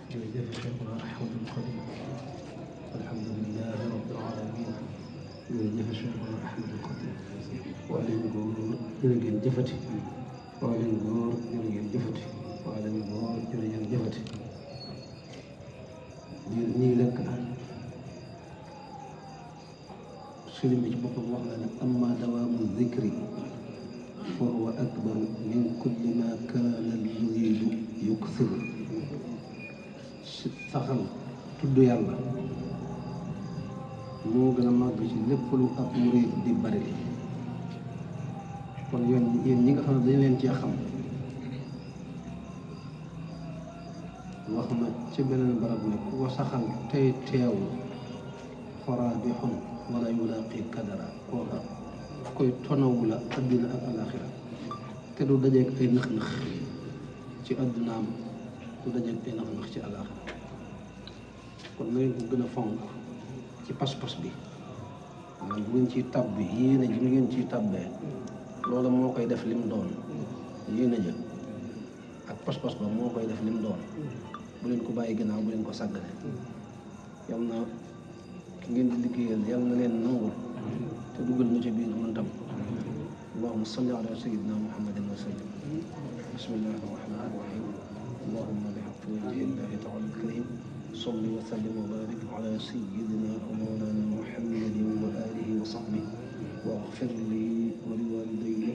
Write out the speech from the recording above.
jërëjëf Cheikhuna Ahmadul Xadim alhamdulilahi rabbil alamin jërëjëf Cheikhuna Ahmadul Xadim waa leen góor jërë ngeen jëfati waa leen góor jërë ngeen jëfati waa leen góor jërë ngeen jëfati ñii lekk daal sëriñ bi ci boppam wax na ne amma dawaamu zikri fa huwa akbaru min kulli ma kaana al-muriidu yuksiru saxal tudd yàlla moo gën a màgg ci lépp lu ab murid di bari kon yéen ñi nga xam ne dañ leen cee xam wax na ci beneen barab ne ku ko saxal tey teewu faraabixun wala yulaaqi kadara kooka koy tonawu la adduna ak alaxira te du dajeeg ay nëx-nëx ci addunaam du dajeeg ay nëx-nëx ci alaxira kon na ngeen ko gën a fonk ci pas-pas bi maanaam bu ngeen ciy tàbbi yéene ji ngeen ciy tàbbee loolu moo koy def lim doon yéene ja ak pas-pas ba moo koy def lim doon bu leen ko bàyyi gannaaw bu leen ko sàggane yal na ki ngeen di liggéeyal yal na leen nangul te dugal ñu ci biir mën tam allahumma salli ala sayyidina muhammadin wa sallim bismillahi rahmani rahim allahumma bi haqqi wajhillahi ta'ala al-karim salli wa sallim wa barik ala sayyidina wa mawlana muhammadin wa alihi wa sahbihi wa ighfir li wa liwalidayya